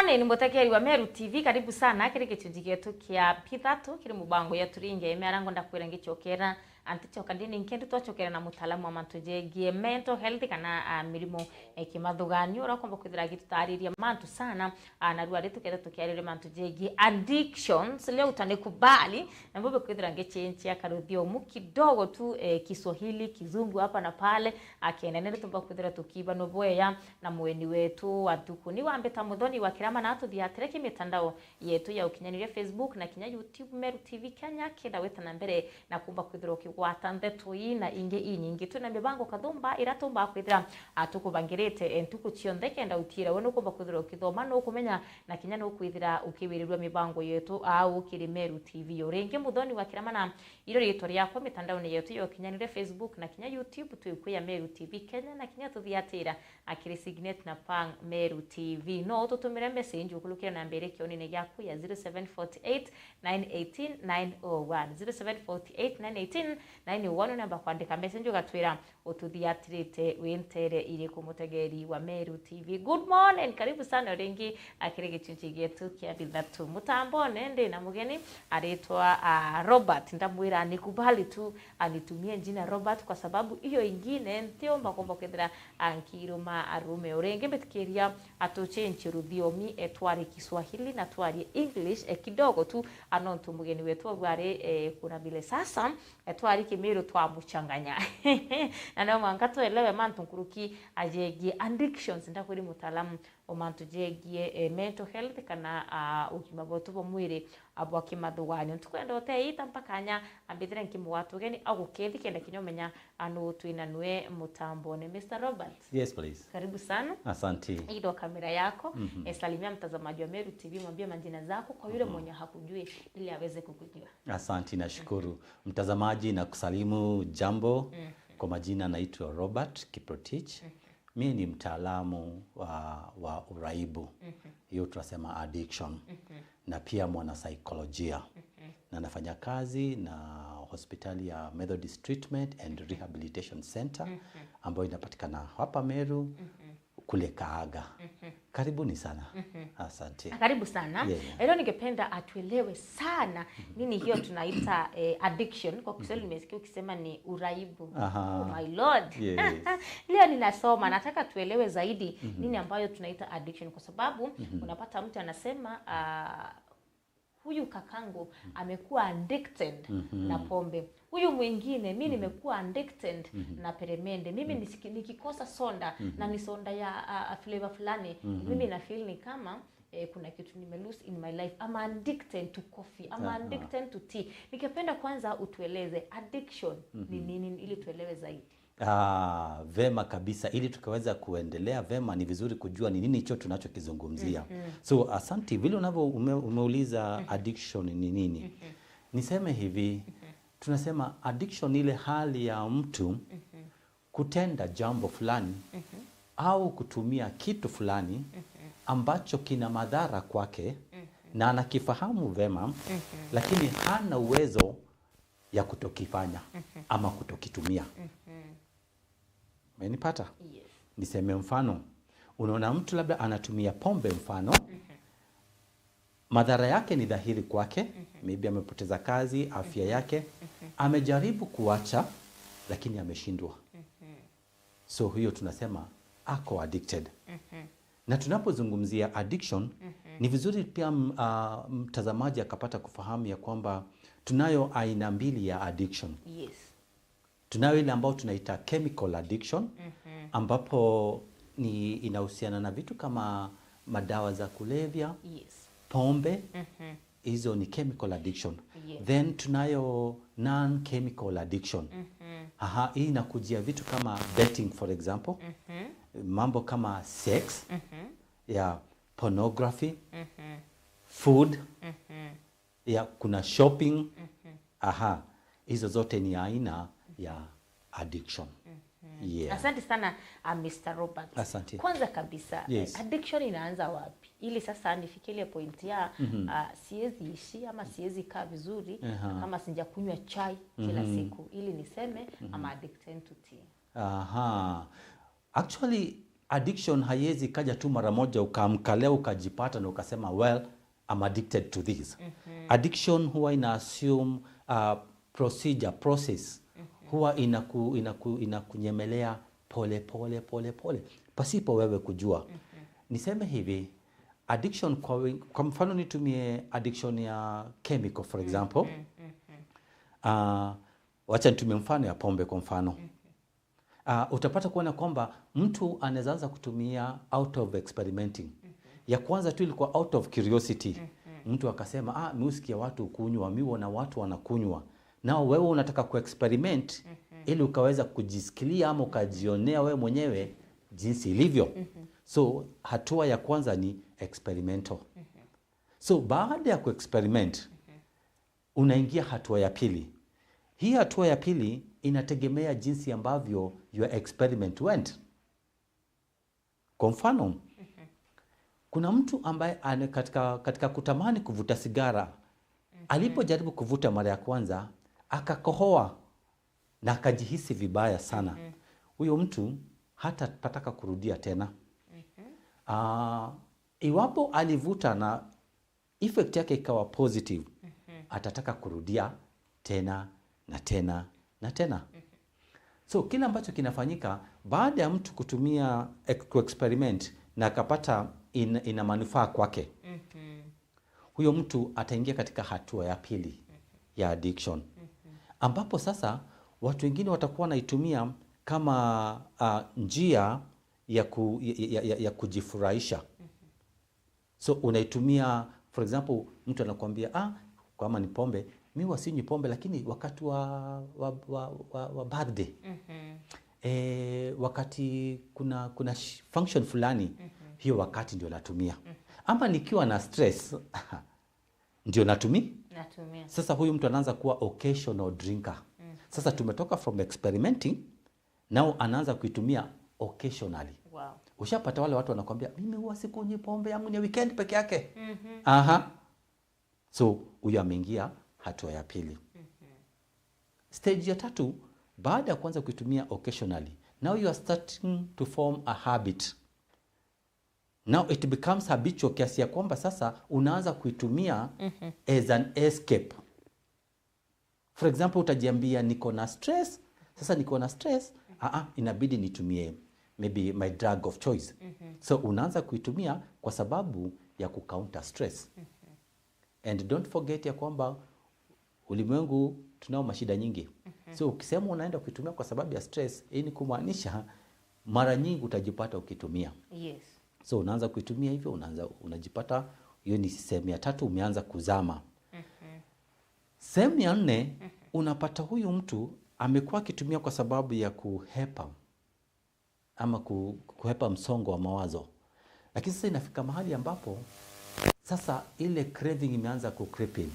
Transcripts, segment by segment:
Morning, mutekeri wa Meru TV, karibu sana kiri gicunji gietu kia pithatu kiri mubango ya turinge emiarango ndakwira ngichokera antichoka ndini nkendu twachokera na mutaalamu wa mantu jegie mental health kana mirimo kimathuganio uria kwamba kwithira agitutariria mantu sana na rua ritu ketha tukiariria mantu jegie addictions. Leo utanikubali na mbube kwithira ngichinchia karuthiomu kidogo tu, Kiswahili, Kizungu hapa na pale akienenere tumba kwithira tukiba nobweya na mweni wetu wa ntuku ni wambe ta muthoni wa kirama na tuthiatire kimitandao yetu ya ukinyaniria Facebook na kinya YouTube Meru TV Kenya kenda weta na mbere na kumba kwithira ukigwata ndeto ii na ingi inyingi. Twina mibango kathumba iratumba kwithira tukubangirite ntuku cionthe kenda utira we nukumba kwithira ukithoma nukumenya na kinya nukwithira ukiwirirwa mibango yetu au kiri Meru TV. Uringi muthoni wa kirama na iro ritwa riakwa mitandaoni yetu ya ukinyanire Facebook na kinya YouTube twikuya Meru TV Kenya na kinya tuthiatira akiri Signet na Pang Meru TV. No tutumire message ukulukira na mbere kionine gyaku ya 0748 918 901, 0748 918 901, namba kwandika message ugatwira ututhiatirite wintere iri kumutegeri wa Meru TV. Good morning, karibu sana ringi akiri gicunji gietu kia bithatu mutambo nende na mugeni aritwa Robert. Ndamwira nikubali tu anitumie jina Robert kwa sababu hiyo ingine ntiomba komba kwithira ankiruma arume uringi mbetikiria atuchenche ruthiomi etwari Kiswahili na twari English kidogo tu anontu mugeni wetu agware kuna vile sasa twari Kimiru twamuchanganya na no mwanka tuelewe mantu nkuruki ajegie addictions. Ndakwiri mutaalamu o mantu jegie mental health kana ugima bwetu bwa mwiri abwa kimathuganio tukwenda uteita mpaka nya ambithire nkimu watu geni agukethi kenda kinyomenya anu twina nwe mutambone. Mr. Robert. Yes, please. Karibu sana. Asante. Hii ndo kamera yako. Salimia mtazamaji wa Meru TV, mwambie majina zako kwa yule mwenye hakujui ili aweze kukujua. Asante, nashukuru. Mtazamaji na kusalimu jambo. Kwa majina naitwa Robert Kiprotich. Mimi ni mtaalamu wa uraibu. Hiyo tunasema addiction. Na pia mwanasaikolojia. Na nafanya kazi na hospitali ya Methodist Treatment and Rehabilitation Center ambayo inapatikana hapa Meru kule Kaaga. Karibuni sana. Asante. Karibu sana. Yeah. Leo ningependa atuelewe sana nini hiyo tunaita addiction. Kwa Kiswahili nimesikia ukisema ni uraibu. Oh my Lord. Yes. Leo ninasoma, nataka tuelewe zaidi nini ambayo tunaita addiction kwa sababu unapata mtu anasema huyu kakangu amekuwa addicted na pombe, huyu mwingine mi nimekuwa addicted na peremende, mimi nikikosa sonda na ni sonda ya flavor fulani, mimi na feel ni kama kuna kitu nime lose in my life. I'm addicted to coffee, I'm addicted to tea. Ningependa kwanza utueleze addiction ni nini ili tuelewe zaidi. Vema kabisa. Ili tukaweza kuendelea vema ni vizuri kujua ni nini hicho tunachokizungumzia. So asanti vile unavyo umeuliza addiction ni nini. Niseme hivi, tunasema addiction ni ile hali ya mtu kutenda jambo fulani au kutumia kitu fulani ambacho kina madhara kwake na anakifahamu vema, lakini hana uwezo ya kutokifanya ama kutokitumia. Umenipata? Yes. Niseme mfano, unaona mtu labda anatumia pombe mfano, madhara yake ni dhahiri kwake, maybe amepoteza kazi, afya yake, amejaribu kuacha lakini ameshindwa. So hiyo tunasema ako addicted. Na tunapozungumzia addiction, ni vizuri pia mtazamaji akapata kufahamu ya kwamba tunayo aina mbili ya addiction. Tunayo ile ambayo tunaita chemical addiction, ambapo ni inahusiana na vitu kama madawa za kulevya, pombe, hizo ni chemical addiction. Then tunayo non-chemical addiction. Aha, hii inakujia vitu kama betting, for example, mambo kama sex, ya pornography, food, ya kuna shopping. Aha, hizo zote ni aina ya addiction. Yeah. Asante sana, Mr. Robert. Asante. Kwanza kabisa, Yes. addiction inaanza wapi? Ili sasa nifikie point ya siwezi ishi ama siwezi kaa vizuri kama sijakunywa chai kila siku ili niseme I'm addicted to tea. Aha. Actually, Addiction haiwezi kaja tu mara moja ukaamka leo ukajipata na ukasema, "Well, I'm addicted to this." Addiction huwa ina assume procedure, process. Huwa inakunyemelea pole pole pole pole pasipo wewe kujua. Niseme hivi, addiction kwa mfano nitumie addiction ya chemical, for example. Wacha nitumie mfano ya pombe kwa mfano. Utapata kuona kwamba mtu anaweza anza kutumia out of experimenting. Ya kwanza tu ilikuwa out of curiosity. Mtu akasema, "Ah, mi husikia watu kunywa, mi huona watu wanakunywa." Nao wewe unataka kuexperiment ili ukaweza kujisikilia ama ukajionea wewe mwenyewe jinsi ilivyo. So hatua ya kwanza ni experimental. So baada ya kuexperiment, unaingia hatua ya pili. Hii hatua ya pili inategemea jinsi ambavyo your experiment went. Kwa mfano, kuna mtu ambaye katika kutamani kuvuta sigara, alipojaribu kuvuta mara ya kwanza, akakohoa na akajihisi vibaya sana. Huyo mtu hatapataka kurudia tena. Iwapo alivuta na effect yake ikawa positive, atataka kurudia tena na tena na tena. So kile ambacho kinafanyika baada ya mtu kutumia kuexperiment na akapata ina manufaa kwake, huyo mtu ataingia katika hatua ya pili ya addiction, ambapo sasa watu wengine watakuwa wanaitumia kama njia ya kujifurahisha. So unaitumia, for example, mtu anakuambia, "Ah, kama ni pombe, mi wasinywi pombe, lakini wakati wa birthday, wakati kuna function fulani, hiyo wakati ndio natumia, ama nikiwa na stress ndio natumia." Natumia. Sasa huyu mtu anaanza kuwa occasional drinker. Sasa tumetoka from experimenting, now anaanza kuitumia occasionally. Ushapata wale watu wanakwambia, "Mimi huwa sikunywi pombe, yangu ni weekend peke yake." Aha. So huyu ameingia hatua ya pili. Stage ya tatu, baada ya kuanza kuitumia occasionally, now you are starting to form a habit. Now it becomes habitual kiasi ya kwamba sasa unaanza kuitumia as an escape. For example, utajiambia, "Niko na stress, sasa niko na stress, inabidi nitumie maybe my drug of choice." So unaanza kuitumia kwa sababu ya kucounter stress. And don't forget ya kwamba ulimwengu tunao mashida nyingi. So ukisema unaenda kuitumia kwa sababu ya stress, hii ni kumaanisha mara nyingi utajipata ukitumia. So unaanza kuitumia hivyo, unaanza unajipata, hiyo ni sehemu ya tatu, umeanza kuzama. Sehemu ya nne, unapata huyu mtu amekuwa akitumia kwa sababu ya kuhepa ama kuhepa msongo wa mawazo, lakini sasa inafika mahali ambapo sasa ile craving imeanza ku creep in.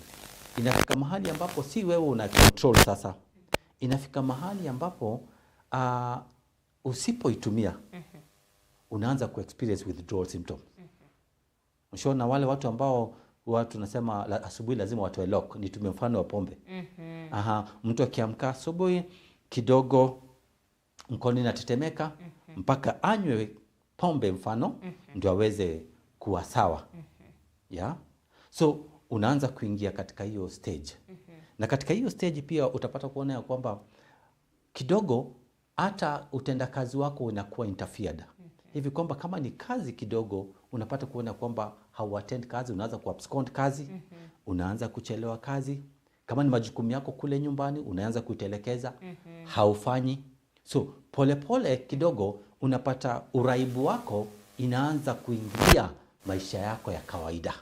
Inafika mahali ambapo si wewe una control sasa. Inafika mahali ambapo usipoitumia unaanza ku experience withdrawal symptoms. Ushaona wale watu ambao watu nasema asubuhi lazima watoe lock. Nitumie mfano wa pombe. Aha, mtu akiamka asubuhi kidogo mkono inatetemeka mpaka anywe pombe mfano ndio aweze kuwa sawa. Yeah? So unaanza kuingia katika hiyo stage. Na katika hiyo stage pia utapata kuona ya kwamba kidogo hata utendakazi wako unakuwa interfered. Hivi kwamba kama ni kazi kidogo unapata kuona kwamba hauattend kazi, unaanza kuabscond kazi, unaanza kuchelewa kazi. Kama ni majukumu yako kule nyumbani unaanza kuitelekeza, haufanyi. So polepole pole kidogo unapata uraibu wako inaanza kuingia maisha yako ya kawaida.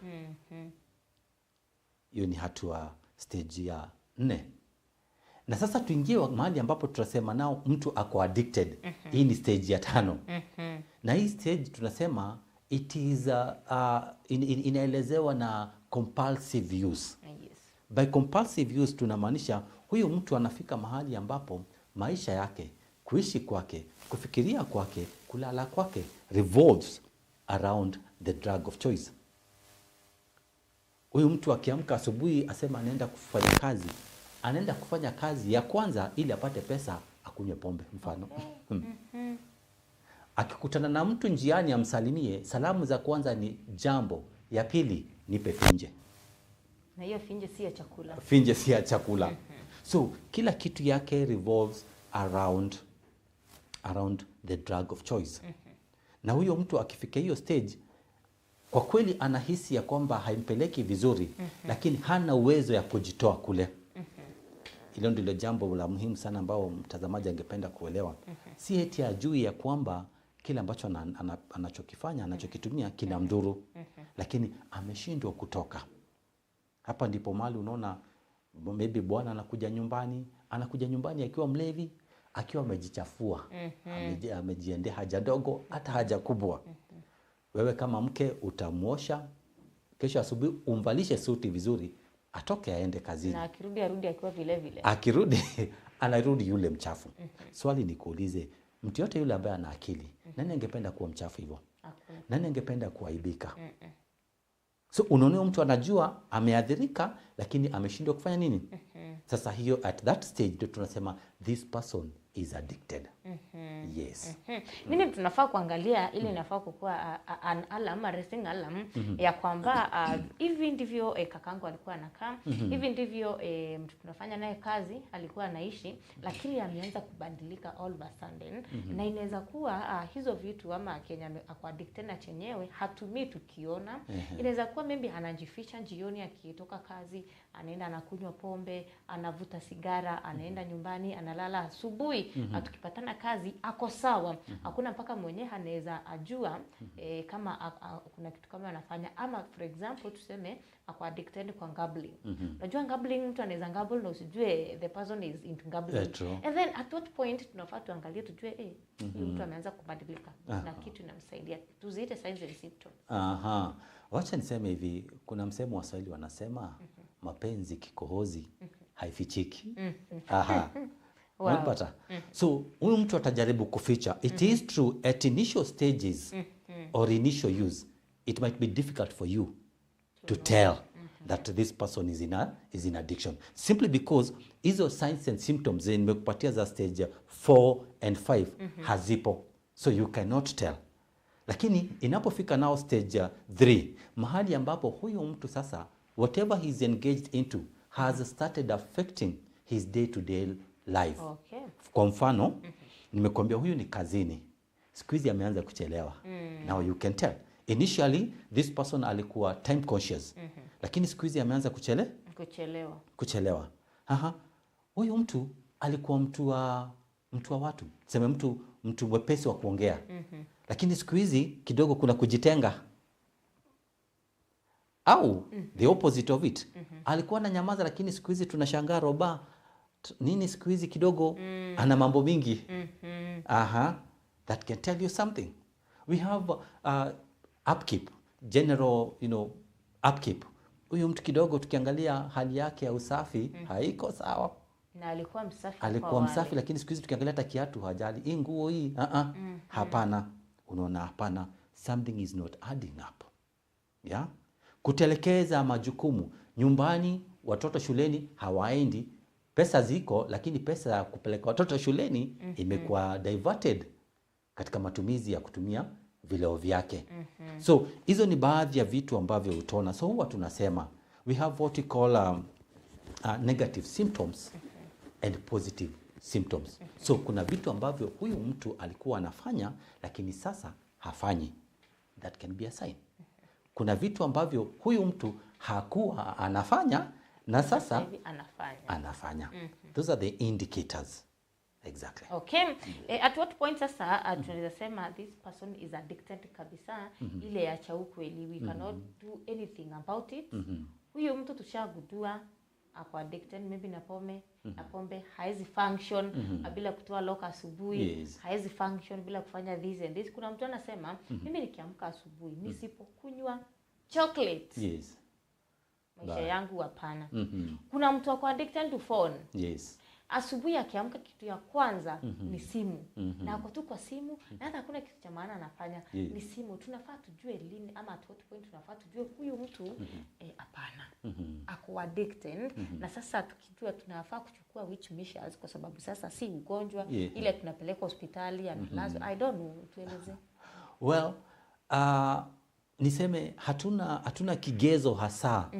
Hiyo ni hatua stage ya nne. Na sasa tuingie mahali ambapo tunasema nao mtu ako addicted. Hii ni stage ya tano. Na hii stage tunasema it is inaelezewa na compulsive use. By compulsive use tunamaanisha huyu mtu anafika mahali ambapo maisha yake, kuishi kwake, kufikiria kwake, kulala kwake revolves around the drug of choice. Huyu mtu akiamka asubuhi asema anaenda kufanya kazi, anaenda kufanya kazi ya kwanza ili apate pesa akunywe pombe mfano. Akikutana na mtu njiani amsalimie, salamu za kwanza ni jambo, ya pili nipe finje. Na hiyo finje si ya chakula. Finje si ya chakula. So kila kitu yake revolves around the drug of choice. Na huyo mtu akifika hiyo stage, kwa kweli anahisi ya kwamba haimpeleki vizuri, lakini hana uwezo ya kujitoa kule. Hilo ndilo jambo la muhimu sana ambao mtazamaji angependa kuelewa. Si eti ajui ya kwamba kile ambacho anachokifanya, anachokitumia kinamdhuru, lakini ameshindwa kutoka. Hapa ndipo mahali unaona maybe bwana anakuja nyumbani akiwa mlevi, akiwa amejichafua, amejiendea haja ndogo, hata haja kubwa. Wewe kama mke utamuosha, kesho asubuhi umvalishe suti vizuri, atoke aende kazini. Na akirudi arudi akiwa vile vile. Akirudi anarudi yule mchafu. Swali nikuulize, mtu yote yule ambaye ana akili, nani angependa kuwa mchafu hivyo? Nani angependa kuaibika? So unaona mtu anajua ameathirika, lakini ameshindwa kufanya nini? Sasa hiyo at that stage ndio tunasema this person is addicted. Yes. Nini tunafaa kuangalia ili inafaa kukua an alarm, a raising alarm ya kwamba hivi ndivyo kakangu alikuwa anakaa, hivi ndivyo mtu tunafanya naye kazi alikuwa anaishi, lakini ameanza kubadilika all of a sudden. Na inaweza kuwa hizo vitu ama Kenya ako addicted na chenyewe hatumii tukiona. Inaweza kuwa maybe anajificha jioni akitoka kazi, anaenda anakunywa pombe, anavuta sigara, anaenda nyumbani, analala asubuhi. Tukipatana kazi ako sawa. Hakuna mpaka mwenyewe anaweza ajua kama kuna kitu kama anafanya. Ama for example tuseme ako addicted kwa gambling. Unajua gambling, mtu anaweza gamble na usijue the person is into gambling. True. And then at what point tunafaa tuangalie tujue huyu mtu ameanza kubadilika na kitu inamsaidia. Tuziite signs and symptoms. Aha. Wacha niseme hivi, kuna msemo wa Swahili wanasema mapenzi kikohozi haifichiki. Aha. Wow. Unapata? So huyu mtu atajaribu kuficha. It is true at initial stages or initial use it might be difficult for you to tell that this person is in addiction, simply because hizo signs and symptoms zenye nimekupatia za stage 4 and 5 hazipo, so you cannot tell. Lakini inapofika now stage 3, mahali ambapo huyu mtu sasa whatever he's engaged into has started affecting his day to day life. Kwa mfano, nimekuambia huyu ni kazini, siku hizi ameanza kuchelewa. Now you can tell initially this person alikuwa time conscious, lakini siku hizi ameanza Kuchelewa. Kuchelewa. Aha. Huyu mtu alikuwa mtu wa watu, tuseme mtu mwepesi wa kuongea, lakini siku hizi kidogo kuna kujitenga. Au the opposite of it, alikuwa ananyamaza, lakini siku hizi tunashangaa roba nini siku hizi kidogo ana mambo mingi. Aha. That can tell you something. We have upkeep, general, upkeep. Huyu mtu kidogo tukiangalia hali yake ya usafi haiko sawa. Na alikuwa msafi. Alikuwa msafi, lakini siku hizi tukiangalia hata kiatu hajali. Hii nguo hii, hapana. Unaona, hapana, something is not adding up. Yeah? Kutelekeza majukumu nyumbani, watoto shuleni hawaendi, pesa ziko, lakini pesa ya kupeleka watoto shuleni imekuwa diverted katika matumizi ya kutumia vileo vyake. So hizo ni baadhi ya vitu ambavyo utaona. So huwa tunasema we have what we call negative symptoms and positive symptoms. So kuna vitu ambavyo huyu mtu alikuwa anafanya lakini sasa hafanyi. That can be a sign. Kuna vitu ambavyo huyu mtu hakuwa anafanya na sasa anafanya. Those are the indicators. Exactly. Okay. At what point sasa tunaweza sema this person is addicted kabisa, ile ya cha ukweli, we cannot do anything about it. Huyu mtu tushagundua ako addicted maybe na pombe, na pombe haezi function bila kutoa lock asubuhi, haezi function bila kufanya this and this. Kuna mtu anasema mimi nikiamka asubuhi nisipokunywa chocolate, maisha yangu hapana. Kuna mtu ako addicted to phone. Asubuhi akiamka kitu ya kwanza ni simu. Na ako tu kwa simu na hata hakuna kitu cha maana anafanya. Ni simu. Tunafaa tujue lini ama at what point tunafaa tujue huyu mtu hapana. Ako addicted na sasa tukijua tunafaa kuchukua which measures kwa sababu sasa si ugonjwa ile tunapeleka hospitali analazwa. I don't know, tueleze. Well, niseme hatuna kigezo hasa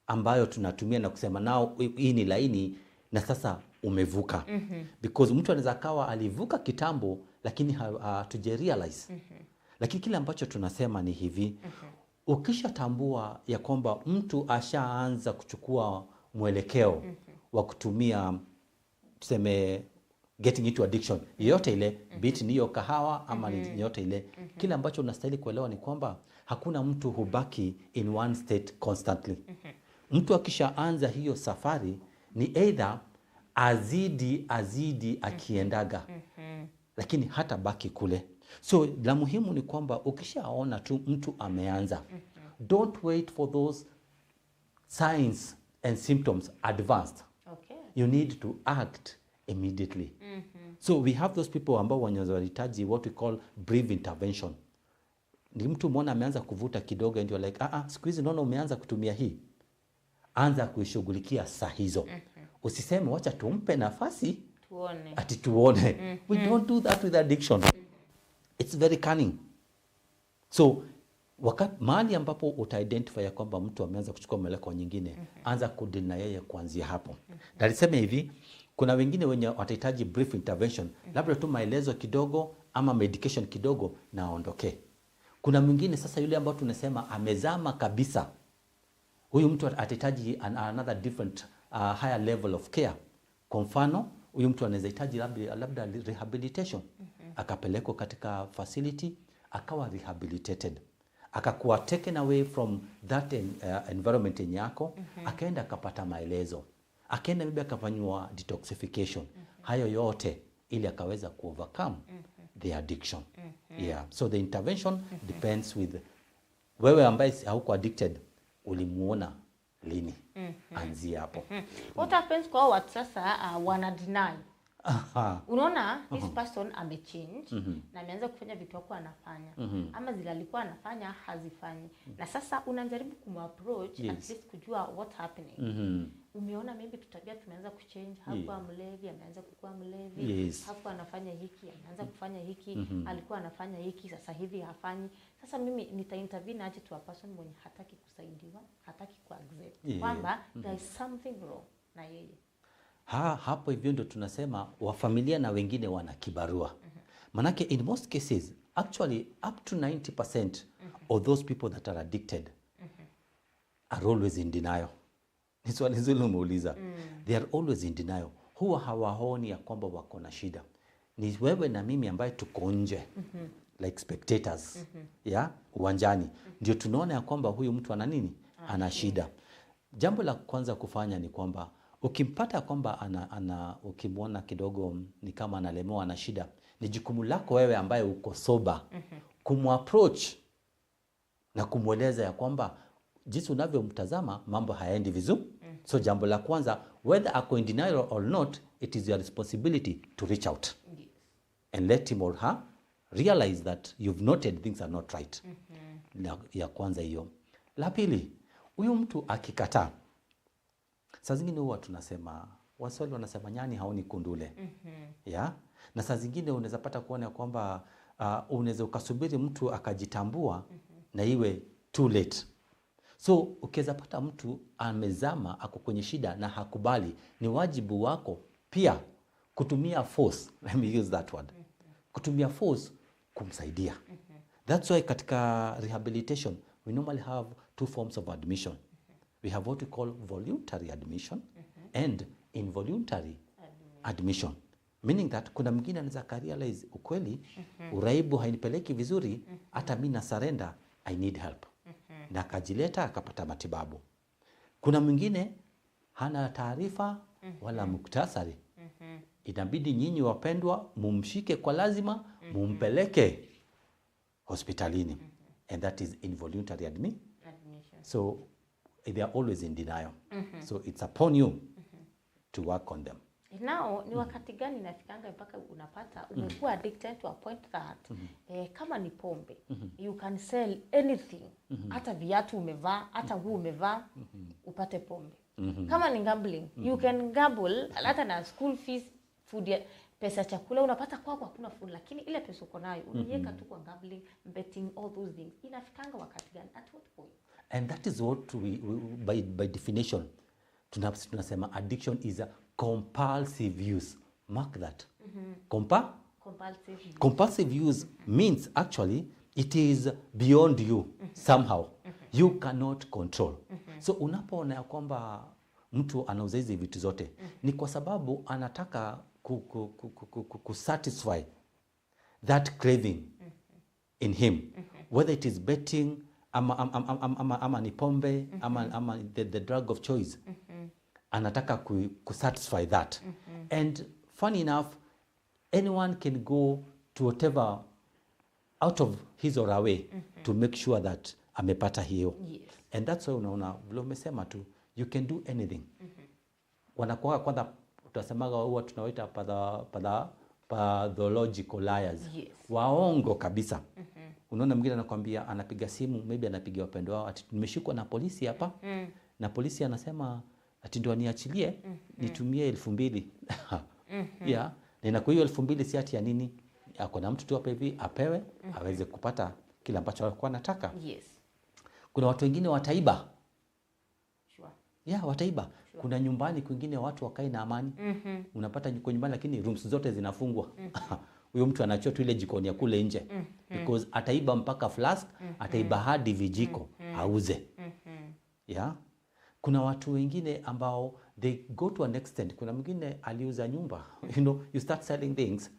ambayo tunatumia na kusema nao hii ni laini na sasa umevuka. Because mtu anaweza kawa alivuka kitambo lakini hatuja realize. Lakini kile ambacho tunasema ni hivi, ukishatambua ya kwamba mtu ashaanza kuchukua mwelekeo wa kutumia, tuseme getting into addiction yoyote ile, be it ni hiyo kahawa ama ni yoyote ile, kile ambacho unastahili kuelewa ni kwamba hakuna mtu hubaki in one state constantly. Mtu akishaanza hiyo safari ni either azidi akiendaga, lakini hata baki kule. So la muhimu ni kwamba ukishaona tu mtu ameanza, don't wait for those signs and symptoms advanced. You need to act immediately. So we have those people ambao wanahitaji what we call brief intervention. Ni mtu mwona ameanza kuvuta kidogo and you're like, siku hizi naona umeanza kutumia hii. Anza kuishughulikia saa hizo. Usiseme wacha tumpe nafasi tuone. Ati tuone. We don't do that with addiction. It's very cunning. So wakati mahali ambapo uta-identify ya kwamba mtu ameanza kuchukua mwelekeo nyingine, anza kudeal na yeye kuanzia hapo. Na niseme hivi, kuna wengine wenye watahitaji brief intervention, labda tu maelezo kidogo ama medication kidogo na aondoke. Kuna mwingine sasa yule ambao tunasema amezama kabisa. Huyu mtu atahitaji another different higher level of care. Kwa mfano, huyu mtu anaweza hitaji labda rehabilitation. Akapelekwa katika facility, akawa rehabilitated. Akakuwa taken away from that environment yenye yako, akaenda akapata maelezo. Akaenda maybe akafanywa detoxification. Hayo yote ili akaweza ku-overcome the addiction. Yeah. So the intervention depends with wewe ambaye hauko addicted, ulimuona lini? Anzia hapo. What happens kwa watu sasa wana deny? Unaona this person amechange na ameanza kufanya vitu hakuwa anafanya ama zile alikuwa anafanya hazifanyi, na sasa unajaribu kumapproach at least kujua what happening. Umeona maybe tutabia tumeanza kuchange, hakuwa mlevi ameanza kukua mlevi, hakuwa anafanya hiki ameanza kufanya hiki, alikuwa anafanya hiki sasa hivi hafanyi. Sasa mimi nita intervene aje to a person mwenye hataki kusaidiwa, hataki ku accept kwamba there is something wrong na yeye? Hapo hivyo ndio tunasema wafamilia na wengine wana kibarua. Manake in most cases, actually up to 90% of those people that are addicted are always in denial. Ni swali nzuri umeuliza. They are always in denial. Huwa hawaoni ya kwamba wako na shida. Ni wewe na mimi ambaye tuko nje, like spectators, yeah, uwanjani. Ndio tunaona ya kwamba huyu mtu ana nini? Ana shida. Jambo la kwanza kufanya ni kwamba ukimpata kwamba ukimwona kidogo ni kama analemewa, ana shida, ni jukumu lako wewe ambaye uko sober kumapproach na kumweleza ya kwamba jinsi unavyomtazama mambo hayaendi vizuri. So jambo la kwanza, whether ako in denial or not, it is your responsibility to reach out and let him or her realize that you've noted things are not right. Ya kwanza hiyo. La pili, huyu mtu akikataa, saa zingine huwa tunasema, Waswahili wanasema nyani haoni kundule. Yeah? Na saa zingine unaweza pata kuona kwamba unaweza ukasubiri mtu akajitambua na iwe too late. So ukiweza pata mtu amezama, ako kwenye shida na hakubali, ni wajibu wako pia kutumia force, let me use that word, kutumia force kumsaidia. That's why katika rehabilitation we normally have two forms of admission. We have what we call voluntary admission and involuntary admission. Meaning that kuna mwingine anaweza akarealize ukweli, uraibu hainipeleki vizuri, hata mimi na surrender, I need help. Na akajileta akapata matibabu. Kuna mwingine hana taarifa wala muktasari. Inabidi nyinyi wapendwa mumshike kwa lazima, mumpeleke hospitalini. And that is involuntary admission. So they are always in denial. So it's upon you to work on them. Now ni wakati gani inafikanga mpaka unapata umekuwa addicted to a point that kama ni pombe, you can sell anything, hata viatu umevaa, hata nguo umevaa, upate pombe. Kama ni gambling, you can gamble hata na school fees, food ya, pesa ya chakula unapata kwako hakuna food, lakini ile pesa uko nayo unaiweka tu kwa gambling, betting, all those things. Inafikanga wakati gani? At what point? And that is what we by definition tunasema addiction is a compulsive use. Mark that. Compulsive. Compulsive use means actually it is beyond you somehow. You cannot control. So unapoona ya kwamba mtu anauza hizi vitu zote, ni kwa sababu anataka ku satisfy that craving in him, whether it is betting ama ni pombe ama the drug of choice. Anataka ku satisfy that. And funny enough, anyone can go to whatever out of his or her way to make sure that amepata hiyo. And that's why unaona vile umesema tu, you can do anything. Wanakuwa kwanza tutasemaga huwa tunawaita pathological liars. Waongo kabisa. Unaona mwingine anakwambia, anapiga simu, maybe anapiga wapendwa wao ati nimeshikwa na polisi hapa, na polisi anasema ati ndio aniachilie nitumie 2000. Yeah, na inakuwa hiyo 2000 si ati ya nini, ako na mtu tu hapa hivi apewe aweze kupata kile ambacho alikuwa anataka. Kuna watu wengine wataiba. Yeah, wataiba. Kuna nyumbani kwingine watu wakae na amani. Unapata yuko nyumbani lakini rooms zote zinafungwa. Huyo mtu anachua tu ile jikoni ya kule nje because ataiba mpaka flask, ataiba hadi vijiko auze. Yeah. Kuna watu wengine ambao they go to an extent. Kuna mwingine aliuza nyumba. You start selling things.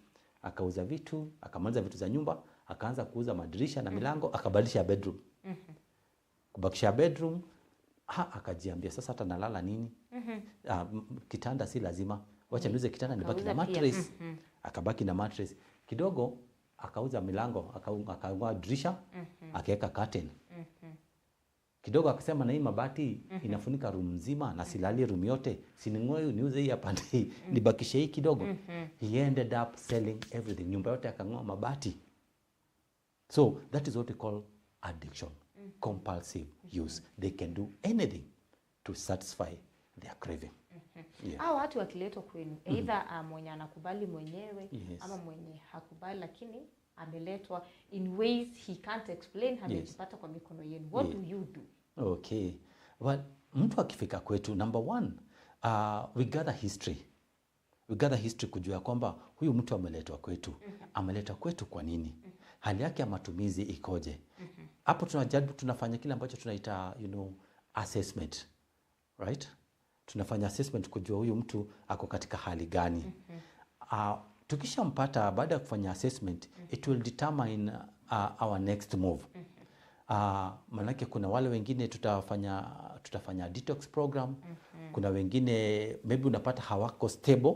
Akauza vitu, akamaliza vitu za nyumba, akaanza kuuza madirisha na milango, akabadilisha bedroom. Kubakisha bedroom, ha, akajiambia sasa hata nalala nini? Ah, kitanda si lazima. Wacha niuze kitanda nibaki na Akauza pia. mattress. Akabaki na mattress. Kidogo akauza milango, akang'oa dirisha, akaweka curtain. Kidogo akasema na hii mabati inafunika room nzima na silali room yote, si ning'oe niuze hii hapa hii nibakishe hii kidogo. He ended up selling everything. Nyumba yote akang'oa mabati. So that is what we call addiction, compulsive use. They can do anything to satisfy their craving. Yeah. Hao watu wakiletwa kwenu, either mwenye anakubali mwenyewe ama mwenye hakubali lakini ameletwa in ways he can't explain, amejipata kwa mikono yenu, what do you do? Okay. Well, mtu akifika kwetu, number one, we gather history. We gather history kujua kwamba huyu mtu ameletwa kwetu. Ameletwa kwetu kwa nini? Hali yake ya matumizi ikoje? Hapo tunajaribu, tunafanya kile ambacho tunaita assessment. Right? Tunafanya assessment kujua huyu mtu ako katika hali gani. Tukishampata baada ya kufanya assessment, it will determine our next move. Manake kuna wale wengine tutafanya detox program. Kuna wengine maybe unapata hawako stable.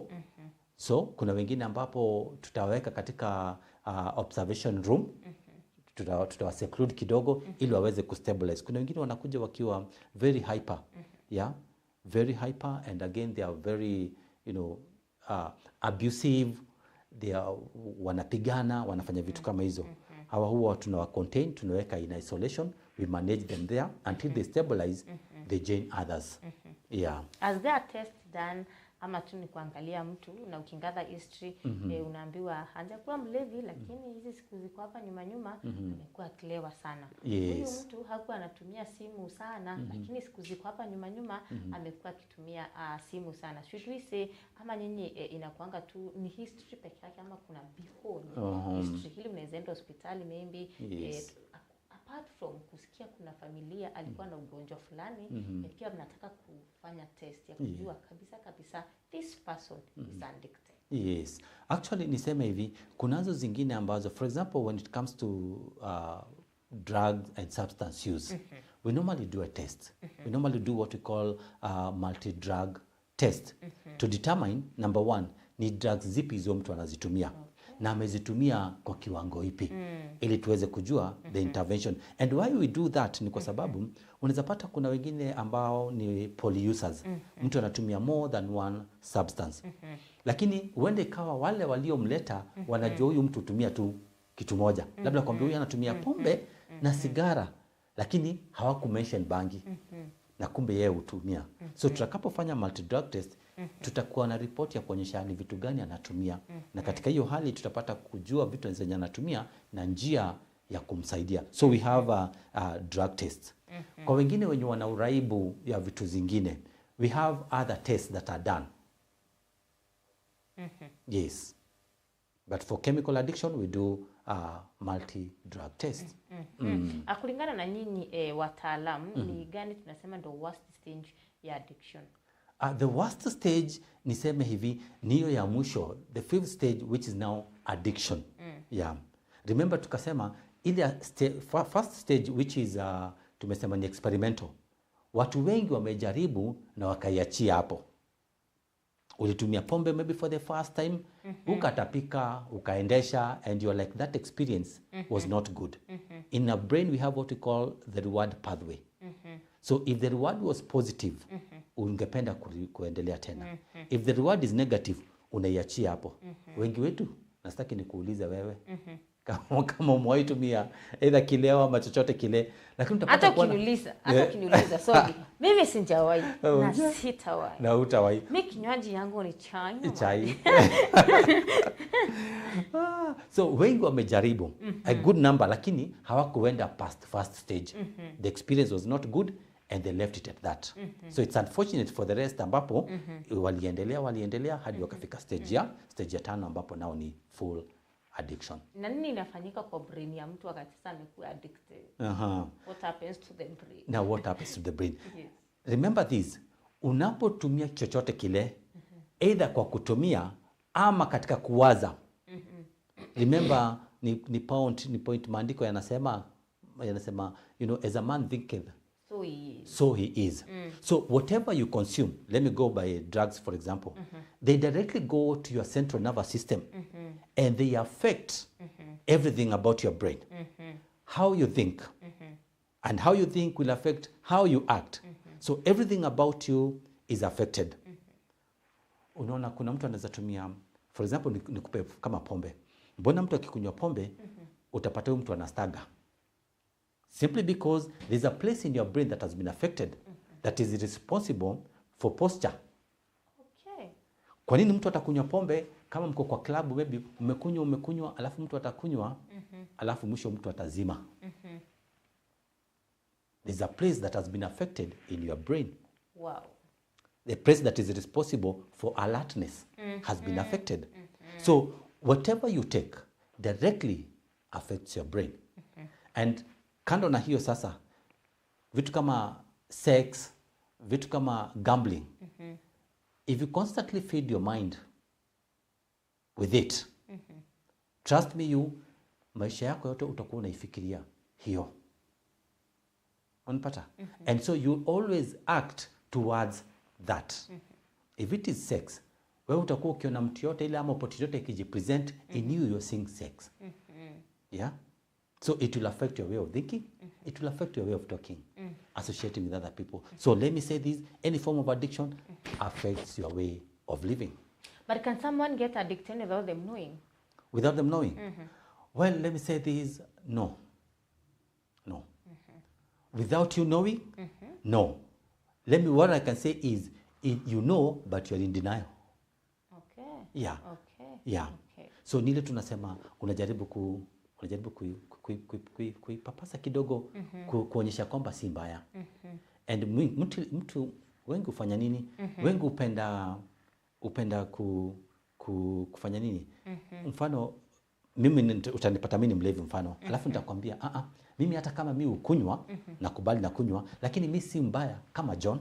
So kuna wengine ambapo tutaweka katika observation room, tutawa seclude kidogo ili waweze kustabilize. Kuna wengine wanakuja wakiwa very hyper, yeah, very hyper, and again they are very abusive. They are, wanapigana, wanafanya vitu kama hizo. Hawa huwa tunawa contain, tunaweka in isolation, we manage them there until they stabilize, they join others. Yeah. Has there a test done ama tu ni kuangalia mtu na ukigather history, unaambiwa hajakuwa mlevi lakini hizi siku ziko hapa nyuma nyuma amekuwa akilewa sana? Huyu mtu hakuwa anatumia simu sana lakini siku ziko hapa nyuma nyuma amekuwa akitumia simu sana. Should we say ama nyinyi inakuanga tu ni history peke yake ama kuna beyond history hili mnaweza enda hospitali maybe, apart from kusikia kuna familia alikuwa na ugonjwa fulani, pia mnataka kufanya test ya kujua kabisa kabisa this person is addicted? Yes. Actually niseme hivi, kunazo zingine ambazo, for example, when it comes to drug and substance use, we normally do a test. We normally do what we call a multi-drug test to determine, number one, ni drugs zipi hizo mtu anazitumia. Na amezitumia kwa kiwango ipi, ili tuweze kujua the intervention. And why we do that ni kwa sababu unaweza pata kuna wengine ambao ni polyusers. Mtu anatumia more than one substance, lakini huenda ikawa wale waliomleta wanajua huyu mtu hutumia tu kitu moja, labda kwambia huyu anatumia pombe na sigara, lakini hawakumention bangi, na kumbe yeye hutumia. So tutakapofanya multi drug test, tutakuwa na ripoti ya kuonyesha ni vitu gani anatumia, na katika hiyo hali tutapata kujua vitu zenye anatumia na njia ya kumsaidia. So we have a drug test. Kwa wengine wenye wana uraibu ya vitu zingine, we have other tests that are done. Yes, but for chemical addiction we do a multi drug test. Kulingana na nyinyi wataalamu, ni gani tunasema ndo worst stage ya addiction? The worst stage, niseme hivi, ni hiyo ya mwisho, the fifth stage, which is now addiction. Yeah. Remember tukasema ile first stage, which is tumesema ni experimental. Watu wengi wamejaribu na wakaiachia hapo. Ulitumia pombe maybe for the first time, ukatapika, ukaendesha, and you're like, that experience was not good. In our brain we have what we call the reward pathway. So if the reward was positive, ungependa kuendelea tena. If the reward is negative, unaiachia hapo. Wengi wetu, nastaki nikuulize wewe, kama umewahi tumia either kileo ama chochote kile, lakini utapata Hata ukiniuliza, hata ukiniuliza, sorry, mimi sijawahi na sitawahi. Na hutawahi. Mi kinywaji yangu ni chai. Chai. So wengi wamejaribu, a good number, lakini hawakuenda past first stage. The experience was not good and they left it at that. So it's unfortunate for the rest ambapo waliendelea hadi wakafika stage ya tano ambapo nao ni full addiction. Na nini inafanyika kwa brain ya mtu wakati sasa amekuwa addicted? What happens to the brain? Now what happens to the brain? Yes. Remember this, unapotumia chochote kile, either kwa kutumia ama katika kuwaza. Remember ni point maandiko yanasema, as a man thinketh, so he is. So he is. So whatever you consume, let me go by drugs for example, they directly go to your central nervous system and they affect everything about your brain. How you think, and how you think will affect how you act. So everything about you is affected. Unaona kuna mtu anaweza tumia, for example, nikupe kama pombe. Mbona mtu akikunywa pombe, utapata huyu mtu anastagger? Simply because there's a place in your brain that has been affected that is responsible for posture. Kwa nini mtu atakunywa pombe, kama mko kwa club, maybe umekunywa, umekunywa, alafu mtu atakunywa, alafu mwisho mtu atazima? There's a place that has been affected in your brain. The place that is responsible for alertness has been affected. So whatever you take directly affects your brain. And kando na hiyo sasa, vitu kama sex, vitu kama gambling, if you constantly feed your mind with it, trust me you, maisha yako yote utakuwa unaifikiria hiyo. Unapata? And so you always act towards that. If it is sex, wewe utakuwa ukiona mtu yote ile ama opportunity yote ikijipresent in you, you're seeing sex. Yeah? So it will affect your way of thinking, it will affect your way of talking, associating with other people. So let me say this, any form of addiction affects your way of living. But can someone get addicted without them knowing? Without them knowing? Well, let me say this, no. No. Without you knowing? No. What I can say is, you know, but you're in denial. Yeah. Yeah. So nile tunasema unajaribu kuipapasa kidogo, kuonyesha kwamba si mbaya. And mtu wengi hufanya nini? Wengi hupenda kufanya nini? Mfano mimi utanipata mimi ni mlevi mfano. Alafu nitakwambia, "Ah ah, mimi hata kama mimi hukunywa, nakubali na kunywa, lakini mi si mbaya kama John."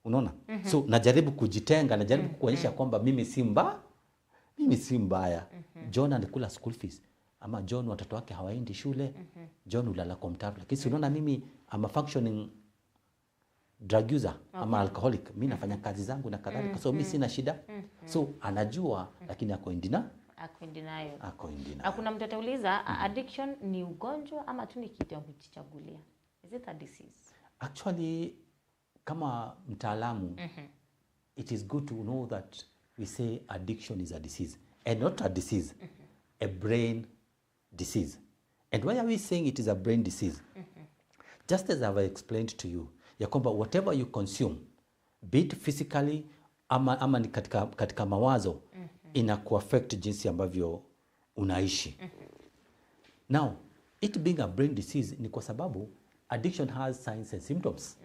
Unaona? So najaribu kujitenga, najaribu kuonyesha kwamba mimi si mbaya. John alikula school fees ama John watoto wake hawaendi shule. John hulala kwa mtaro. Lakini si unaona mimi am a functioning drug user ama alcoholic. Mi nafanya kazi zangu na kadhalika, so mi sina shida. So anajua, lakini ako in denial. Ako in denial. Ako in denial. Hakuna mtu atauliza, addiction ni ugonjwa ama tu ni kitu ya kujichagulia? Is it a disease? Actually, kama mtaalamu, it is good to know that we say addiction is a disease, and not a disease, a brain disease. And why are we saying it is a brain disease? Just as I've explained to you, ya kwamba whatever you consume, be it physically ama ni katika mawazo, inakuaffect jinsi ambavyo unaishi. Now, it being a brain disease ni kwa sababu addiction has signs and symptoms,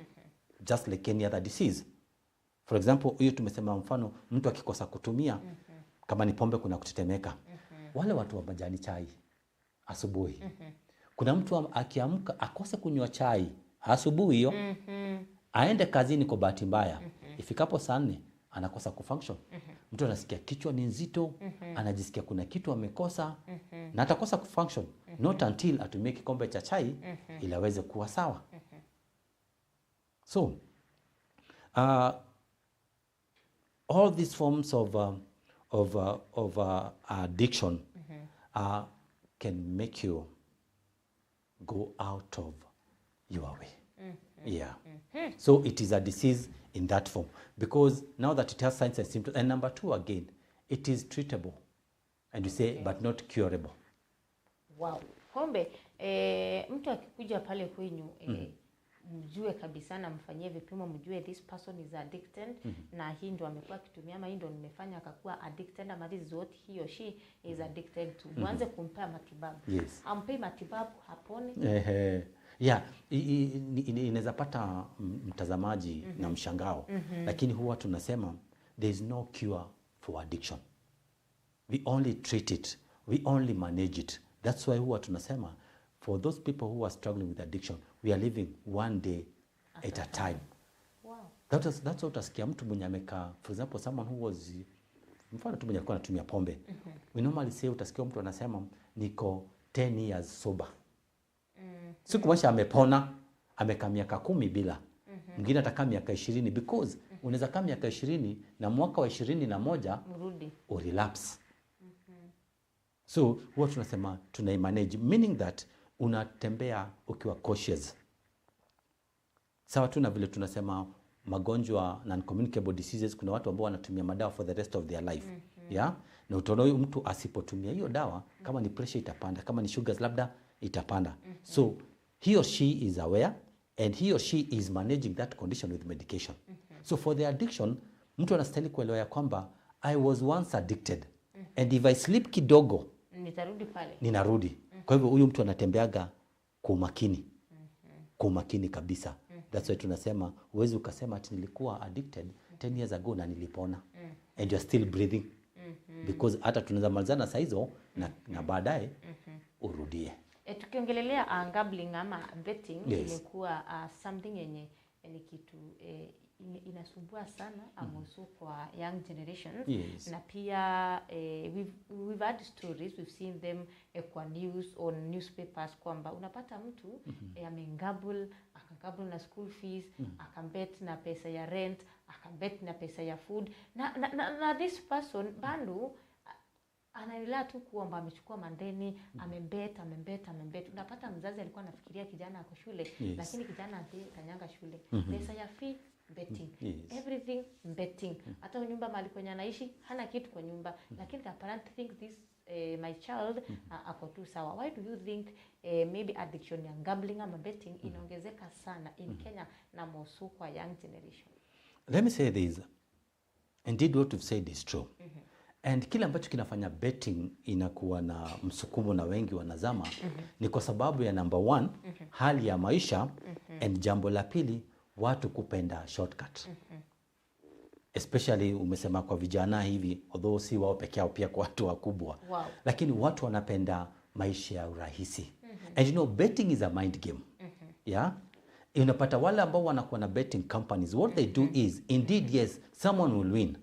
just like any other disease. For example, hiyo tumesema mfano mtu akikosa kutumia, kama ni pombe, kuna kutetemeka. Wale watu wa majani chai asubuhi. Kuna mtu akiamka akose kunywa chai asubuhi hiyo, aende kazini kwa bahati mbaya, ifikapo saa 4 anakosa kufunction. Mtu anasikia kichwa ni nzito, anajisikia kuna kitu amekosa na atakosa kufunction not until atumie kikombe cha chai ili aweze kuwa sawa. So all these forms of addiction can make you go out of your way. Yeah. So it is a disease in that form because now that it has signs and symptoms. And number two, again, it is treatable. And you say, but not curable. Wow. Kumbe mtu akikuja pale kwenyu, mjue kabisa na mfanyie vipimo, mjue this person is addicted na hii ndo amekuwa akitumia ama hii ndo nimefanya akakuwa addicted ama this is what he or she is addicted to. Mwanze kumpea matibabu. Ampei matibabu hapone. Ehe. Yeah, inaweza pata mtazamaji na mshangao, lakini huwa tunasema there is no cure for addiction. We only treat it, we only manage it. That's why huwa tunasema for those people who are struggling with addiction, we are living one day at a time. That's what utasikia mtu mwenye amekaa, for example, someone who was, mfano tu, mwenye alikuwa anatumia pombe. We normally say, utasikia mtu anasema, "Niko 10 years sober." Si kumaanisha amepona, amekaa miaka 10 bila. Mwingine atakaa miaka 20, because unaweza kaa miaka 20 na mwaka wa 21 Mrudi. Urelapse. So huwa tunasema tunaimanage, meaning that unatembea ukiwa cautious. Sawa tu na vile tunasema magonjwa non-communicable diseases, kuna watu ambao wanatumia madawa for the rest of their life. Yeah? Na utaona huyu mtu asipotumia hiyo dawa, kama ni pressure itapanda, kama ni sugars labda itapanda. So he or she is aware and he or she is managing that condition with medication. So for the addiction, mtu anastahili kuelewa ya kwamba I was once addicted and if I sleep kidogo Nitarudi pale. Ninarudi. Kwa hivyo huyu mtu anatembeaga kwa umakini, kwa umakini kabisa. That's why tunasema huwezi ukasema ati nilikuwa addicted 10 years ago na nilipona and you're still breathing, because hata tunaweza malizana saa hizo na baadaye urudie. Tukiongelelea gambling ama betting, imekuwa something yenye ni kitu inasumbua sana mm kwa young generations na pia we've had stories, we've seen them kwa news, on newspapers, kwamba unapata mtu amegamble, akagamble na school fees, akabet na pesa ya rent, akabet na pesa ya food na this person bado anaendelea tu kuomba, amechukua madeni, amebet, amebet, amebet. Unapata mzazi alikuwa anafikiria kijana ako shule, lakini kijana kanyanga shule. Pesa ya fee, betting. Everything, betting. Hata nyumba mahali kwenye anaishi, hana kitu kwa nyumba, lakini the parent think this my child ako tu sawa. Why do you think maybe addiction ya gambling ama betting inaongezeka sana in Kenya na more so kwa young generation? Let me say this. Indeed, what you've said is true. And kile ambacho kinafanya betting inakuwa na msukumo na wengi wanazama ni kwa sababu ya number one, hali ya maisha, and jambo la pili, watu kupenda shortcut. Especially umesema kwa vijana hivi, although si wao peke yao, pia kwa watu wakubwa. Lakini watu wanapenda maisha ya urahisi. And betting is a mind game. Yeah? Unapata wale ambao wanakuwa na betting companies, what they do is, indeed yes, someone will win.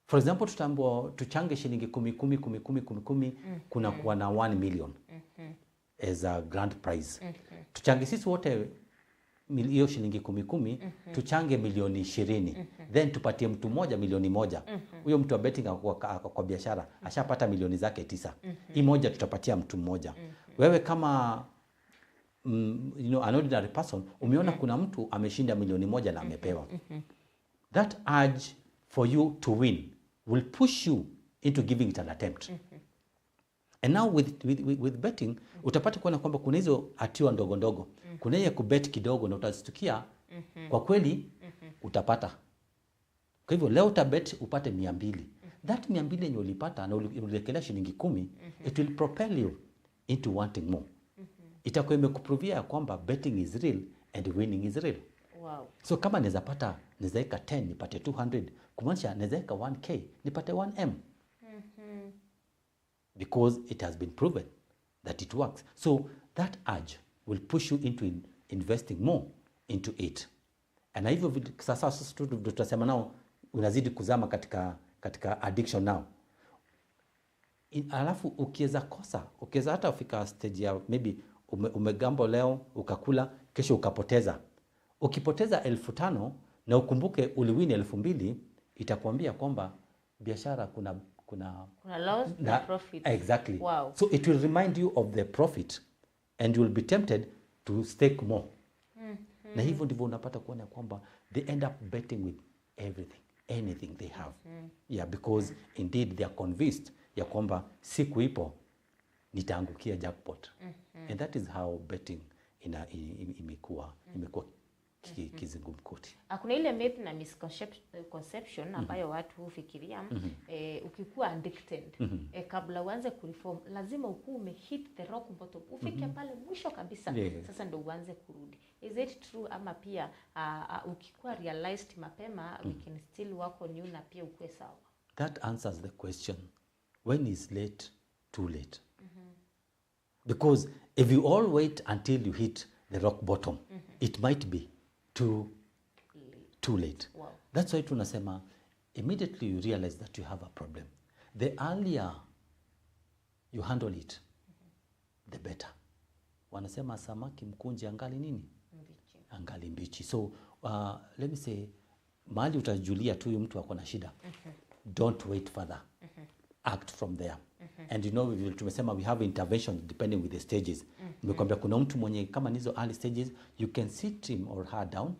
For example, tutaambiwa tuchange shilingi kumi kumi kumi kumi kumi kumi, kuna kuwa na 1 million as a grand prize. Tuchange sisi wote hiyo shilingi 10 tuchange milioni 20, then tupatie mtu mmoja milioni 1. Huyo mtu wa betting kwa biashara ashapata milioni zake 9. Hii moja tutapatia mtu mmoja. Wewe kama you know, an ordinary person umeona kuna mtu ameshinda milioni 1 na amepewa. That urge for you to win will push you into giving it an attempt. And now with betting utapata kuona kwamba kuna hizo hatua ndogo ndogo. Kuna ile kubet kidogo na utastukia kwa kweli utapata. Kwa hivyo leo utabet upate 200. That 200 yenye ulipata na uliwekelea shilingi 10, it will propel you into wanting more. Itakuwa imekuprovia kwamba betting is real and winning is real. Wow. So kama naweza pata, naweza weka 10 nipate 200, kumaanisha naweza weka 1k nipate 1m. Because it has been proven that it works. So that urge will push you into investing more into it. Na hivyo sasa tutasema nao unazidi kuzama katika addiction now. Alafu ukiweza kosa, ukiweza hata ufika stage ya maybe umegambo leo ukakula, kesho ukapoteza. Ukipoteza 5,000 na ukumbuke uliwin 2,000, itakwambia kwamba biashara kuna loss na profit. Exactly. Wow. So it will remind you of the profit and you will be tempted to stake more. Na hivyo ndivyo unapata kuona kwamba they end up betting with everything, anything they have. Yeah, because indeed they are convinced ya kwamba siku ipo nitaangukia jackpot. And that is how betting imekuwa kizungumkuti. Kuna ile myth na misconception ambayo watu hufikiria, ukikuwa addicted, kabla uanze kureform lazima ukuwe umehit the rock bottom, ufike pale mwisho kabisa. Sasa ndio uanze kurudi. Is it true ama pia ukikuwa realized mapema we can still work on you na pia ukuwe sawa? That answers the question. When is late, too late. Because if you all wait until you hit the rock bottom, it might be too late. Wow. That's why tunasema immediately you realize that you have a problem. The earlier you handle it, the better. Wanasema samaki mkunje angali nini? Mbichi. Angali mbichi. So let me say, mahali utajulia tu mtu ako na shida. Don't wait further. Act from there. And you know, tumesema we have intervention depending with the stages. Nimekwambia kuna mtu mwenye kama nizo early stages, you can sit him or her down,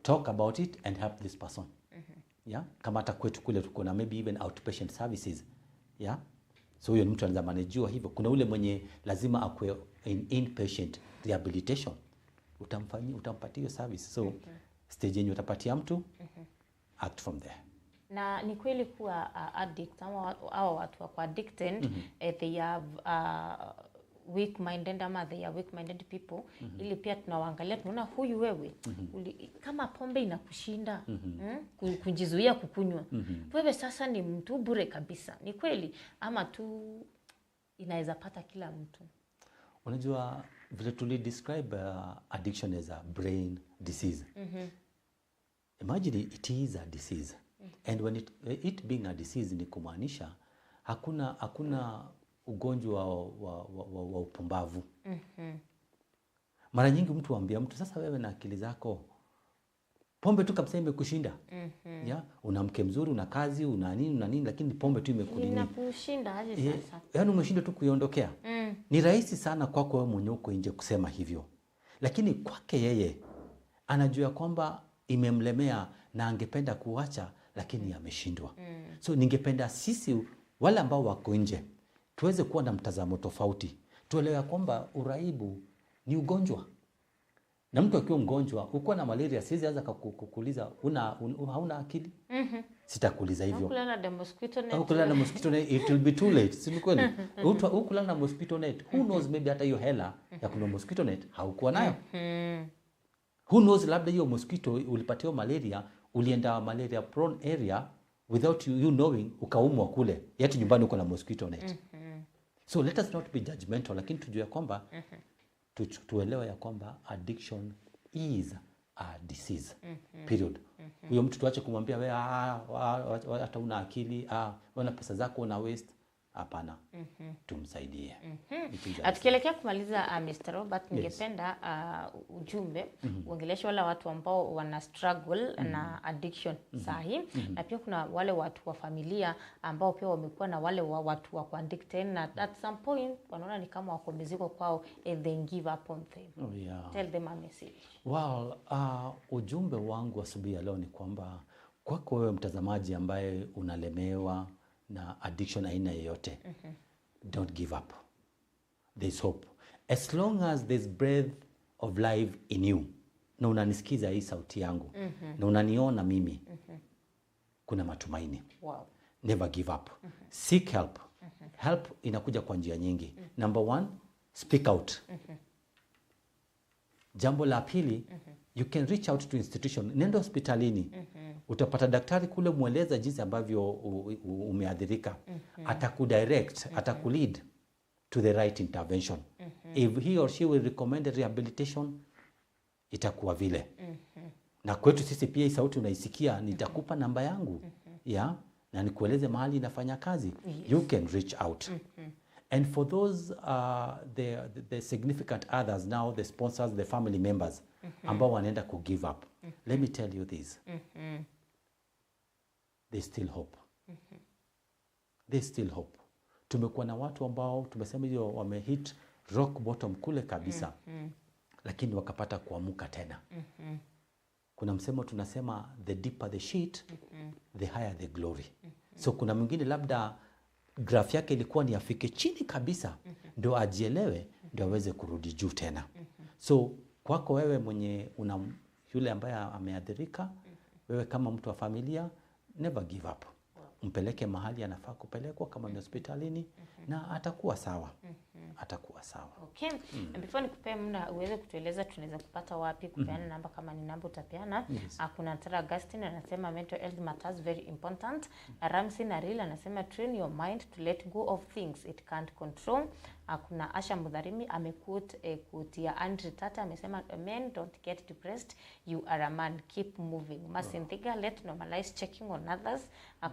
talk about it and help this person. Yeah? Kama hata kwetu kule tuko na maybe even outpatient services. Yeah? So huyo ni mtu anaweza managewa hivyo. Kuna ule mwenye lazima akue in inpatient rehabilitation. Utampatia hiyo service. So stage yenye utapatia mtu, act from there. Na ni kweli kuwa addict ama hawa watu wako addicted, they have weak minded ama they are weak minded people. Ili pia tunawaangalia tunaona huyu wewe kama pombe inakushinda kujizuia kukunywa, wewe sasa ni mtu bure kabisa. Ni kweli ama tu inaweza pata kila mtu? Unajua vile tuli describe addiction as a brain disease. Imagine it is a disease. And when it being a disease ni kumaanisha hakuna ugonjwa wa upumbavu. Mara nyingi mtu huambia mtu, sasa wewe na akili zako pombe tu kabisa imekushinda. Yeah, una mke mzuri, una kazi, una nini, lakini pombe tu imekunini. Inakushinda aje sasa? Yaani umeshinda tu kuiondokea. Ni rahisi sana kwako wewe mwenyewe uko nje kusema hivyo. Lakini kwake yeye anajua kwamba imemlemea na angependa kuacha lakini ameshindwa. So ningependa sisi wale ambao wako nje tuweze kuwa na mtazamo tofauti. Tuelewe kwamba uraibu ni ugonjwa. Na mtu akiwa mgonjwa, uko na malaria, siwezi anza kukuuliza hauna akili. Sitakuuliza hivyo. Hukulala na mosquito net. Hukulala na mosquito net, it will be too late. Si kweli? Hukulala na mosquito net. Who knows, maybe hata hiyo hela ya kununua mosquito net haukuwa nayo. Who knows, labda hiyo mosquito ulipatiwa malaria, ulienda malaria prone area without you knowing, ukaumwa kule. Yet nyumbani uko na mosquito net. So let us not be judgmental, lakini tujue kwamba tuelewe ya kwamba addiction is a disease. Period. Huyo mtu tuache kumwambia wewe hata una akili, una pesa zako una waste. Hapana, tumsaidie. It is a Tukielekea kumaliza, Mr. Robert, ningependa ujumbe uongeleshe wale watu ambao wana struggle na addiction sahi, na pia kuna wale watu wa familia ambao pia wamekuwa na wale wa watu wako addicted na at some point wanaona ni kama wako mizigo kwao and they give up on them. Oh, yeah. Tell them a message. Well, ujumbe wangu asubuhi ya leo ni kwamba kwako wewe mtazamaji ambaye unalemewa na addiction aina yoyote, don't give up. There's hope. As long as there's breath of life in you, na unanisikiza hii sauti yangu, na unaniona mimi, kuna matumaini. Never give up. Seek help. Help inakuja kwa njia nyingi. Number one, speak out. Jambo la pili, you can reach out to institution. Nenda hospitalini. Utapata daktari kule, mweleza jinsi ambavyo umeathirika. Atakudirect, atakulead to the right intervention. If he or she will recommend rehabilitation, itakuwa vile. Na kwetu sisi pia hii sauti unaisikia, nitakupa namba yangu ya na nikueleze mahali inafanya kazi. You can reach out. And for those the significant others now, the sponsors, the family members ambao wanaenda ku give up. Let me tell you this. There's still hope. There's still hope. Tumekuwa na watu ambao tumesema hiyo wamehit rock bottom kule kabisa, lakini wakapata kuamuka tena. Kuna msemo tunasema, "The deeper the shit, the higher the glory." So kuna mwingine labda graph yake ilikuwa ni afike chini kabisa ndio ajielewe, ndio aweze kurudi juu tena. So kwako wewe mwenye una yule ambaye ameathirika, wewe kama mtu wa familia, never give up. Mpeleke mahali anafaa kupelekwa, kama ni hospitalini, na atakuwa sawa, atakuwa sawa. Okay. And before nikupee muda uweze kutueleza tunaweza kupata wapi, kupeana namba kama ni namba utapeana. Yes. Kuna Tara Augustine anasema, "Mental health matters, very important." Ramsey Naril anasema, "Train your mind to let go of things it can't control." Kuna Asha Mudharimi amequote quote ya Andre Tata, amesema, "Men, don't get depressed, you are a man, keep moving." Masinthiga, "Let normalize checking on others."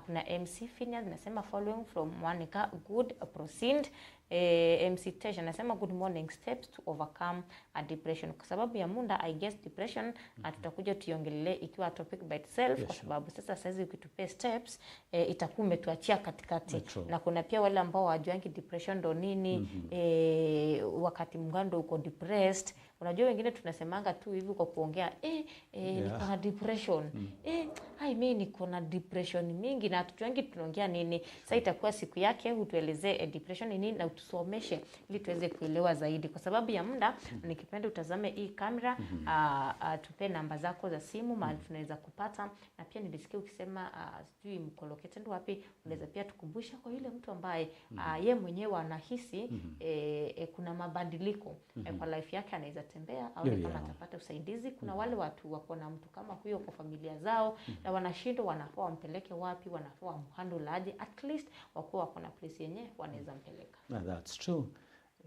Kuna MC Phineas anasema, "Following from Mwanika, good, proceed." MC Tesh anasema, "Good morning, steps to overcome a depression." Kwa sababu ya muda, I guess depression tutakuja tuiongelee ikiwa topic by itself, kwa sababu sasa saizi ukitupea steps, itakuwa umetuachia katikati. True. Na kuna pia wale ambao hawajuangi depression ndo nini, wakati mgando uko depressed. Unajua wengine tunasemanga tu hivi kwa kuongea, "Niko na depression, ai, mi niko na depression mingi," na hatujuangi tunaongea nini. Sasa itakuwa siku yake utuelezee depression ni nini na utusomeshe ili tuweze kuelewa zaidi. Kwa sababu ya muda, nikipenda utazame hii kamera, tupe namba zako za simu mahali tunaweza kupata, na pia nilisikia ukisema sijui mko located wapi, unaweza pia tukumbusha kwa yule mtu ambaye ye mwenyewe anahisi kuna mabadiliko kwa life yake, anaweza tembea au kama atapata usaidizi. Kuna wale watu wako na mtu kama huyo kwa familia zao na wanashindwa wanafaa wampeleke wapi, wanafaa wamhandle aje, at least wakuwa wako na place yenye wanaweza mpeleka. Now that's true.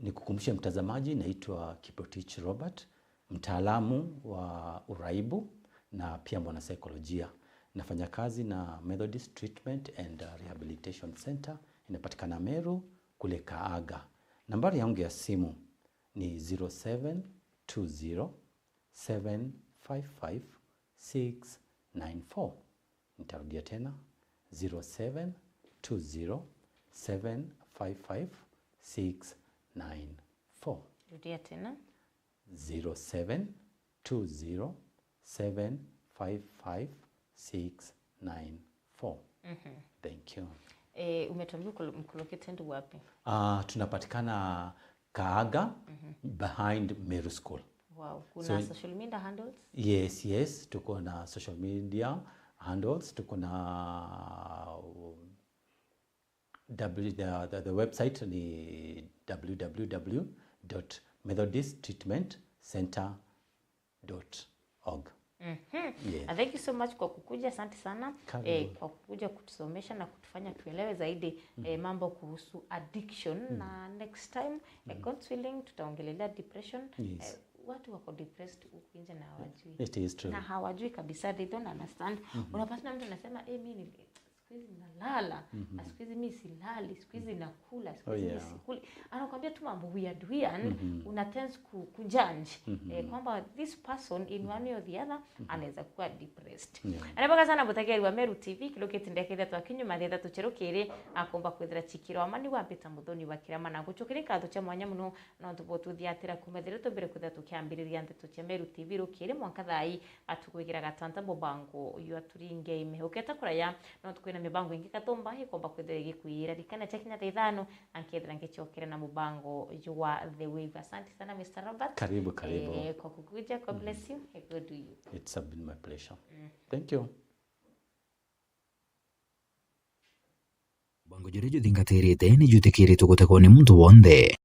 Nikukumbushe mtazamaji, naitwa Kiprotich Robert, mtaalamu wa uraibu na pia mwanasaikolojia. Nafanya kazi na Methodist Treatment and Rehabilitation Center, inapatikana Meru kule Kaaga. Nambari yangu ya simu ni 0720 755 694. Nitarudia tena, 0720 755 694. Rudia tena. 0720 755 694. Thank you. Umetuambia mko located wapi? Tunapatikana Kaaga, behind Meru School. Wow. Kuna social media handles? Yes, tuko na social media handles, tuko na the website ni www.methodisttreatmentcenter.org. Yes. Thank you so much kwa kukuja, asante sana Karibu. Kwa kukuja kutusomesha na kutufanya tuelewe zaidi mambo kuhusu addiction, na next time, God willing, tutaongelelea depression. Watu wako depressed huku nje na hawajui It is true. na hawajui kabisa, they don't understand. Unapata mtu anasema, "Mi Siku hizi nalala, na siku hizi mi silali, siku hizi nakula, siku Oh, hizi mi sikuli. Anakwambia tu mambo weird weird, una tense kujudge kwamba this person in one way or the other anaweza kuwa depressed. Anepaka sana butakeri wa Meru TV kiloketindekethia twakinyuma thetha tucherukiri akomba kwithira chikiro amani wa Peter Muthoni wa kirama na guchukiri nkatho cha mwanya muno no tubotuthiatira kuma thire tumbere kwithira tukiambiriria ndeto cia Meru TV rukiri mwanka thai atugwikira gatanta mubango uyu aturinge ime uketa kuraya no tukwina mibango ingi katumba ikomba kwithira igikwira rikana cha kinya thaa ithano ankethira ngichokera na mubango wa The Wave. Asante sana Mr. Robert. Karibu, karibu. Kwa kukuja. God bless you. God do you. It's been my pleasure. Thank you. Bango juria juthingatirite ni jutikiritwo gutegwo ni muntu wonthe.